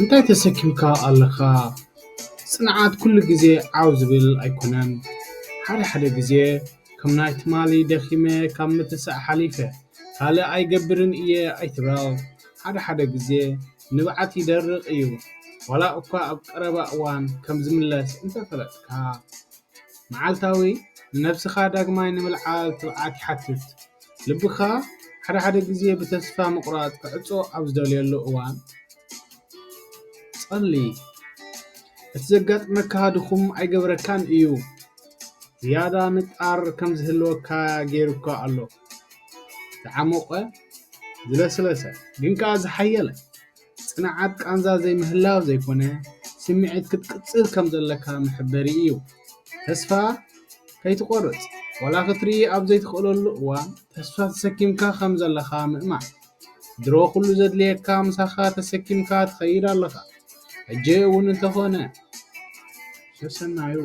እንታይ ተሰኪምካ ኣለኻ? ጽንዓት ኩሉ ግዜ ዓው ዝብል ኣይኮነን። ሓደ ሓደ ግዜ ከም ናይ ትማሊ ደኺመ ካብ ምትሳእ ሓሊፈ ካልእ ኣይገብርን እየ ኣይትበል። ሓደ ሓደ ግዜ ንብዓት ይደርቕ እዩ፣ ዋላ እኳ ኣብ ቀረባ እዋን ከም ዝምለስ እንተፈለጥካ። መዓልታዊ ንነብስኻ ዳግማይ ንምልዓል ትብዓት ይሓትት። ልብኻ ሓደ ሓደ ግዜ ብተስፋ ምቑራጽ ክዕጾ ኣብ ዝደልየሉ እዋን፣ ጸሊ። እቲ ዘጋጥመካ ድኹም ኣይገብረካን እዩ። ዝያዳ ምጣር ከም ዝህልወካ ገይሩካ ኣሎ። ዝዓሞቐ፣ ዝለስለሰ፣ ግን ከኣ ዝሓየለ። ጽንዓት ቃንዛ ዘይምህላው ዘይኮነ፣ ስምዒት ክትቅጽል ከም ዘለካ መሐበሪ እዩ። ተስፋ ከይትቖርጽ፣ ዋላ ክትርኢ ኣብ ዘይትኽእለሉ እዋን ተስፋ ተሰኪምካ ከም ዘለኻ ምእማን። ድሮ ኩሉ ዘድልየካ ምሳኻ ተሰኪምካ ትኸይድ ኣለኻ። ሕጂ እውን እንተኾነ ሰሰናዩ።